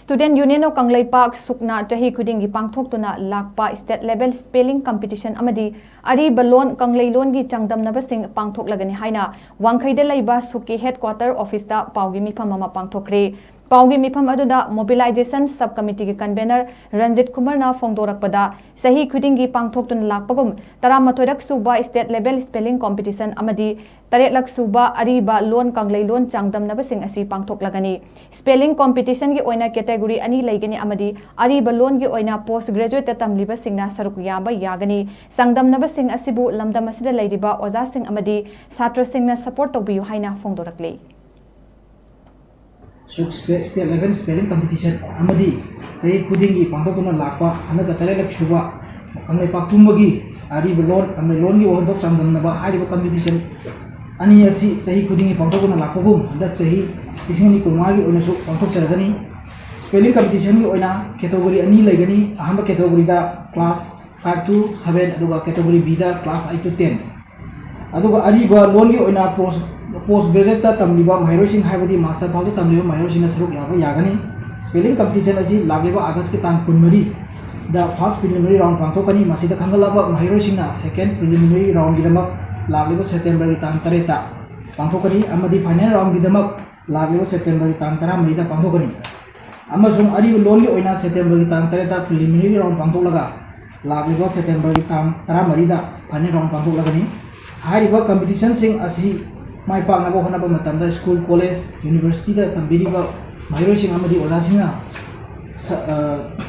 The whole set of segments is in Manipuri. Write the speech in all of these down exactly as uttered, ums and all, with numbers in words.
Student Union of ꯀꯪꯂꯩꯄꯥꯛ, ꯁꯨꯛꯅ ꯆꯍꯤ ꯈꯨꯗꯤꯡꯒꯤ ꯄꯥꯡꯊꯣꯛꯇꯨꯅ ꯂꯥꯛꯄ state level spelling competition ꯑꯃꯗꯤ ꯑꯔꯤꯕ ꯂꯣꯟ ꯀꯪꯂꯩ ꯂꯣꯟꯒꯤ ꯆꯥꯡꯗꯝꯅꯕꯁꯤꯡ ꯄꯥꯡꯊꯣꯛꯂꯒꯅꯤ ꯍꯥꯏꯅ ꯋꯥꯡꯈꯩꯗ ꯂꯩꯕ ꯁꯨꯛꯀꯤ headquarter office ꯇ ꯄꯥꯎꯒꯤ ꯃꯤꯐꯝ ꯑꯃ ꯄꯥꯡꯊꯣꯛꯈ꯭ꯔꯦ꯫ ꯄꯥꯎꯒꯤ ꯃꯤꯐꯝ ꯑꯗꯨꯗ mobilization sub committee ꯒꯤ convener ꯔꯟꯖꯤꯠ ꯈꯨꯃꯔꯅ ꯐꯣꯡꯗꯣꯔꯛꯄꯗ, ꯆꯍꯤ ꯈꯨꯗꯤꯡꯒꯤ ꯄꯥꯡꯊꯣꯛꯇꯨꯅ ꯂꯥꯛꯄꯒꯨꯝ ꯇꯔꯥꯃꯥꯊꯣꯏꯔꯛ ꯁꯨꯕ state level spelling competition ꯑꯃꯗꯤ ꯇꯔꯦꯠꯂꯛ ꯁꯨꯕ ꯑꯔꯤꯕ ꯂꯣꯟ ꯀꯪꯂꯩ ꯂꯣꯟ ꯆꯥꯡꯗꯝꯅꯕꯁꯤꯡ ꯑꯁꯤ ꯄꯥꯡꯊꯣꯛꯂꯒꯅꯤ꯫ Spelling competition ꯒꯤ ꯑꯣꯏꯅ category ꯑꯅꯤ ꯂꯩꯒꯅꯤ ꯑꯃꯗꯤ ꯑꯔꯤꯕ ꯂꯣꯟꯒꯤ ꯑꯣꯏꯅ post graduate ꯇ ꯇꯝꯂꯤꯕꯁꯤꯡꯅ ꯁꯔꯨꯛ ꯌꯥꯕ ꯌꯥꯒꯅꯤ꯫ ꯆꯥꯡꯗꯝꯅꯕꯁꯤꯡ ꯑꯁꯤꯕꯨ ꯂꯝꯗꯝ ꯑꯁꯤꯗ ꯂꯩꯔꯤꯕ ꯑꯣꯖꯥꯁꯤꯡ ꯑꯃꯗꯤ ꯁꯥꯇ꯭ꯔꯁꯤꯡꯅ support ꯇꯧꯕꯤꯌꯨ ꯍꯥꯏꯅ ꯐꯣꯡꯗꯣꯔꯛꯂꯤ꯫ ꯁꯨꯛ state level spelling competition ꯑꯃꯗꯤ ꯆꯍꯤ ꯈꯨꯗꯤꯡꯒꯤ ꯄꯥꯡꯊꯣꯛꯇꯨꯅ ꯂꯥꯛꯄ ꯍꯟꯗꯛꯇ ꯇꯔꯦꯠꯂꯛ ꯁꯨꯕ ꯀꯪꯂꯩꯄꯥꯛ ꯄꯨꯝꯕꯒꯤ ꯑꯔꯤꯕ ꯂꯣꯟ ꯀꯪꯂꯩ ꯂꯣꯟꯒꯤ ꯋꯥꯍꯟꯊꯣꯛ ꯆꯥꯡꯗꯝꯅꯕ ꯍꯥꯏꯔꯤꯕ competition ꯑꯅꯤ ꯑꯁꯤ ꯆꯍꯤ ꯈꯨꯗꯤꯡꯒꯤ ꯄꯥꯡꯊꯣꯛꯇꯨꯅ ꯂꯥꯛꯄꯒꯨꯝ ꯍꯟꯗꯛ ꯆꯍꯤ ꯂꯤꯁꯤꯡ ꯑꯅꯤ ꯀꯨꯟꯃꯉꯥꯒꯤ ꯑꯣꯏꯅꯁꯨ ꯄꯥꯡꯊꯣꯛꯆꯔꯒꯅꯤ꯫ Spelling competition ꯒꯤ ꯑꯣꯏꯅ category ꯑꯅꯤ ꯂꯩꯒꯅꯤ꯫ ꯑꯍꯥꯟꯕ category the class five to seven, ꯑꯗꯨꯒ category B the class eight to ten꯫ ꯑꯗꯨꯒ ꯑꯔꯤꯕ ꯂꯣꯟꯒꯤ ꯑꯣꯏꯅ post post graduate ꯇ ꯇꯝꯂꯤꯕ ꯃꯍꯩꯔꯣꯏꯁꯤꯡ, ꯍꯥꯏꯕꯗꯤ master ꯐꯥꯎꯕ ꯇꯝꯂꯤꯕ ꯃꯍꯩꯔꯣꯏꯁꯤꯡꯅ ꯁꯔꯨꯛ ꯌꯥꯕ ꯌꯥꯒꯅꯤ꯫ Spelling competition ꯑꯁꯤ ꯂꯥꯛꯂꯤꯕ August ꯀꯤ ꯇꯥꯡ ꯀꯨꯟꯃꯔꯤ ꯗ first preliminary round ꯄꯥꯡꯊꯣꯛꯀꯅꯤ꯫ ꯃꯁꯤꯗ ꯈꯟꯒꯠꯂꯕ ꯃꯍꯩꯔꯣꯏꯁꯤꯡꯅ second preliminary round ꯒꯤꯗꯃꯛ ꯂꯥꯛꯂꯤꯕ September ꯒꯤ ꯇꯥꯡ ꯇꯔꯦꯠꯇ ꯄꯥꯡꯊꯣꯛꯀꯅꯤ ꯑꯃꯗꯤ final round ꯒꯤꯗꯃꯛ ꯂꯥꯛꯂꯤꯕ September ꯒꯤ ꯇꯥꯡ ꯇꯔꯥꯃꯔꯤꯗ ꯄꯥꯡꯊꯣꯛꯀꯅꯤ꯫ ꯑꯃꯁꯨꯡ ꯑꯔꯤꯕ ꯂꯣꯟꯒꯤ ꯑꯣꯏꯅ September ꯒꯤ ꯇꯥꯡ ꯇꯔꯦꯠꯇ preliminary round ꯄꯥꯡꯊꯣꯛꯂꯒ ꯂꯥꯛꯂꯤꯕ September ꯒꯤ ꯇꯥꯡ ꯇꯔꯥꯃꯔꯤꯗ final round ꯄꯥꯡꯊꯣꯛꯂꯒꯅꯤ꯫ ꯍꯥꯏꯔꯤꯕ competition ꯁꯤꯡ ꯑꯁꯤ ꯃꯥꯏ ꯄꯥꯛꯅꯕ ꯍꯣꯠꯅꯕ ꯃꯇꯝꯗ school, college, university ꯗ ꯇꯝꯕꯤꯔꯤꯕ ꯃꯍꯩꯔꯣꯏꯁꯤꯡ ꯑꯃꯗꯤ ꯑꯣꯖꯥꯁꯤꯡꯅ ꯁ-, ꯑ,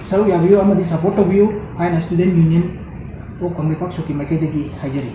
ꯁꯔꯨꯛ ꯌꯥꯕꯤꯌꯨ ꯑꯃꯗꯤ support ꯇꯧꯕꯤꯌꯨ ꯍꯥꯏꯅ Student Union of ꯀꯪꯂꯩꯄꯥꯛ ꯁꯨꯛꯀꯤ ꯃꯥꯏꯀꯩꯗꯒꯤ ꯍꯥꯏꯖꯔꯤ꯫